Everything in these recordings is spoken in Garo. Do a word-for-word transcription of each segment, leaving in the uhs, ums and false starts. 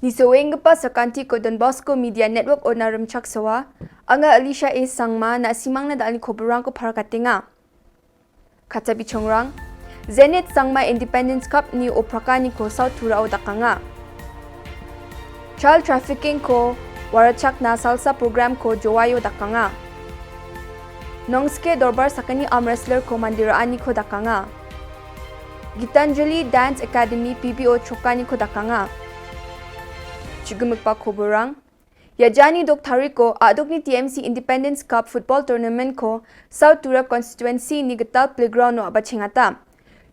Isoenggipa sakantiko Don Bosco Media Network ona rimchaksoa. Anga Alicia A Sangma, na·simangna dal·ani koborangko parakatenga. Kacha bichongrang. Zenith Sangma Independence Cup ni oprakaniko South Turao dakanga. Child trafficking ko warachakna salsa program ko Jowaio dakanga. Nongske Dorbar sakani arm wrestler ko mande ra·aniko dakanga. Gitanjali Dance Academy P B O chokaniko dakanga. Chigimikba koborang. Ia jani dok tariko a·dokni T M C Independence Cup Football Tournament ko South Tura Constituency ni gital playground o a·bachengata.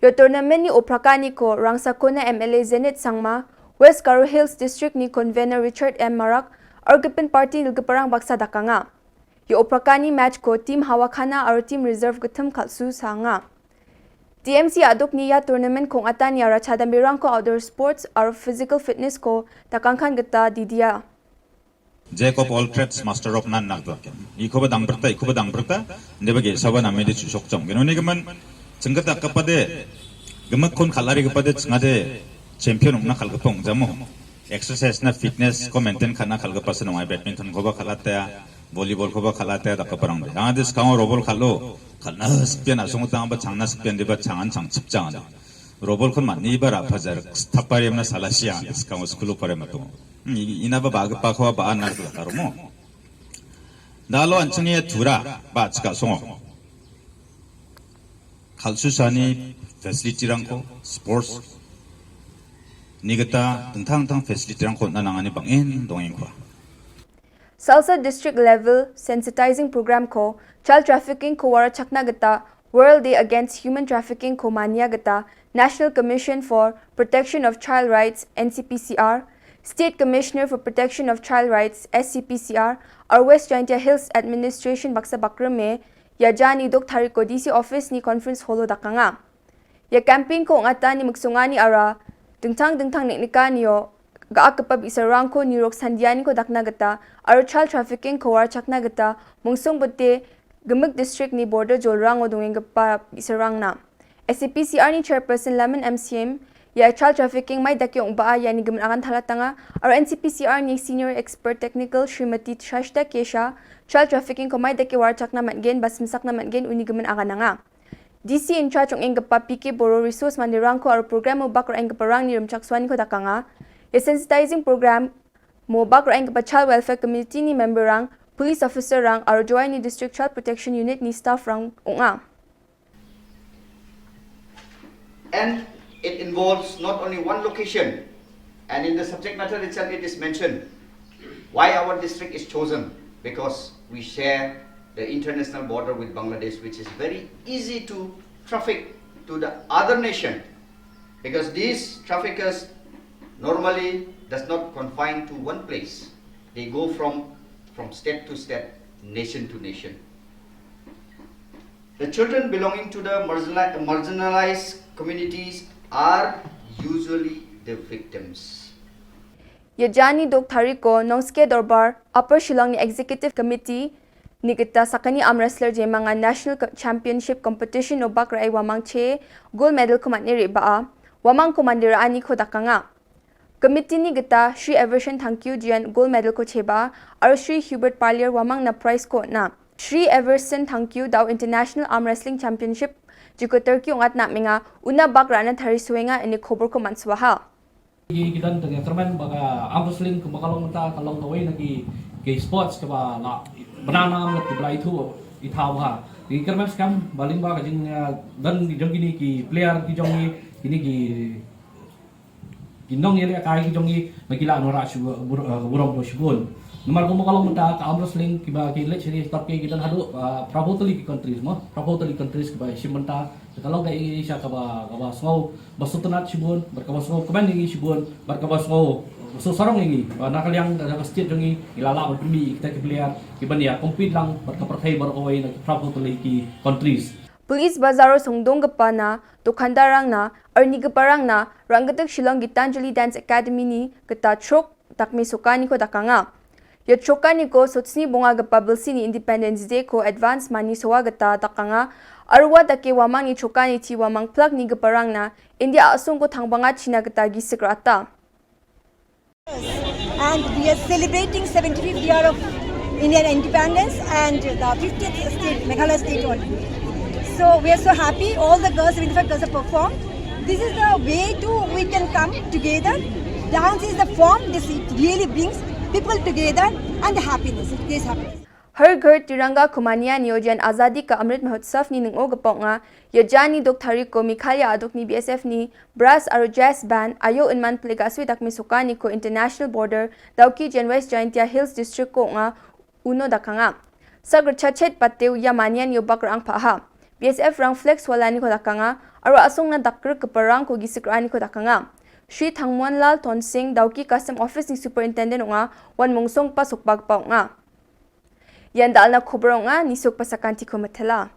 Ia tournament ni oprakaniko Rangsakona M L A Zenith Sangma, West Garo Hills District ni Convener Richard M Marak, argipin party nilgiparang baksa dakanga. Ia oprakani match ko Team Hawakhana aro Team Reserve gittim kal·su saanga. T M C a·dokni ia tournament ko ong·atani aro chadamberangko outdoor sports aro physical fitness ko dakangkan gita didia. Jack of all trades, master of none, nagdwaken. Ikoba dangbrita, ikoba dangbrita, indiba ge·saba namede chu·sokjam. Genoni gimin, chingkit dakgipade, gimikkon kal·arigipade chingade champion ong·na kal·gipa ong·jamo. Exercise na fitness ko maintain ka·na kal·gipa se nongai. Badminton koba kal·ate, volleyball koba kal·ate, dakgiparangde. Angade skango robol kal·o, kal·na sikpian asongo tangba changna sikpian deba changan changchip changan. Robol kon man·iba ra·pajar, stapariamna salasiang, skango skulo pariamato. Hmm, i-, inaba ba·gipakoba ba·a nargilakaromo. Dalo an·chingni ia tura ba·chik a·songo. Kal·susani facility-rangko, sports ni gita dingtang dingtang facility-rangko on·na nangani bang·en dongengkua. Salsa district level sensitizing program ko child trafficking ko warachakna gita World Day Against Human Trafficking ko mania gita National Commission for Protection of Child Rights, N C P C R, State Commissioner for Protection of Child Rights, S C P C R, aro West Jaintia Hills Administration baksa bakrime ia jani dok tariko D C office ni conference hall o dakanga. Ia campaign ko ong·atani miksongani ara dingtang dingtang neng·nikanio ga·akgipa bi·sarangko nirok sandianiko dakna gita aro child trafficking ko warachakna gita Mungsongbote Gimik district ni border jolrango dongenggipa bi·sarangna. S C P C R ni chairperson Lamon M C M ia child trafficking mai dake ong·baa iani gimin agan talatanga aro N C P C R ni senior expert technical Srimati Shashta Kesha child trafficking ko mai dake warachakna man·gen ba simsakna man·gen uni gimin agananga. D C in charge ong·enggipa P K Boro resource manderangko aro program-o bak ra·enggiparangni rimchaksoaniko dakanga. Ia sensitizing program-o bak ra·enggipa Child Welfare Committee-ni member-rang, police officer-rang aro Jowaini District Child Protection Unit-ni staff-rang ong·a. And it involves not only one location, and in the subject matter itself it is mentioned why our district is chosen, because we share the international border with Bangladesh, which is very easy to traffic to the other nation, because these traffickers normally does not confine to one place. They go from, from state to state, nation to nation. The children belonging to the marginali-, marginalized communities are usually the victims. Ia jani dok tariko Nongske Dorbar Upper Shillong-ni Executive Committee-ni gita sakani arm wrestler jemangan National Co-, Championship Competition-o bak ra·e uamang chee gold medal-ko man·e re·baa, uamangko mande ra·aniko dakanga. Committee-ni gita Shri Everson Tangkyu jean gold medal-ko cheba aro Shri Hubert Paliar uamangna prize-ko on·a. Shri Everson Tangkyu Dow International Arm Wrestling Championship jikoterki ong·atna am·enga, una bak ra·na tarisoenga ine koborko man·suaha. Ki-, kidan tengah kermen baka arm wrestling ke baka long ta kalong kawai na ki, ki sports ke ba la benana am ki bela itu itha bha. Ki kermen skam baling ba ka jing, eh, dan jong kini ki player ki jong ki kini ki Ki nong yele kai ki jong i makila nora shu bur-, eh, burong do shibun. Namar ko makalong mata ka arm wrestling kiba ki late series top ke kita hadu, eh, Prabhu Tali ki countries mo. Prabhu Tali countries kiba shim mata. Kalong ka i sha kaba, kaba sngau basu tenat shibun, bar kaba sngau kemen ingi shibun, bar kaba sngau basu sarong ingi. Ba na kaliang ka state jong i ilala bar pimi kita ki player kiba nia compete lang bar ka perthai bar kawai na ki Prabhu Tali ki countries. Police bazaro songdonggipa na dokandarangna aro nigiparangna ranggitik Shillong Gitanjali Dance Academy-ni gita chrok dakmesokaniko dakanga. Ia chrokaniko sotsni bongagipa bilsini Independence Day-ko advance mani soa gita dakanga, aro ua dake uamangni chrokani ti uamang plak nigiparangna India a·songko tangbangachina gita gisik ra·ata. And we are celebrating seventy-fifth year of Indian independence and the fiftieth state, Meghalaya state only. So we are so happy, all the girls, seventy-five girls have performed. This is the way to we can come together. Dance is the form, this it really brings people together and the happiness, it gives happiness. Har Ghar Tiranga Kumania Niyojan Azadi Ka Amrit Mahotsavni ning·ogipa ong·a. Ia jani dok tariko Meghalaya a·dokni B S F-ni brass aro jazz band ayo inman pile ga·sue dakmesokaniko International Border, Dawki Jan West Jaintia Hills District-o ong·a uno dakanga. Sak ritchachet bateo ia manianio bak ra·angpaha. B S F-rang flag swalaniko dakanga aro a·songna dakgrikgiparangko gisik ra·aniko dakanga. Shri Thangmuanlal Tonsing, Dawki Custom Office-ni Superintendent ong·a, uan mongsonggipa sokbagipa ong·a. Ian dalna kobar ong·a, nisokba sakantiko mitela.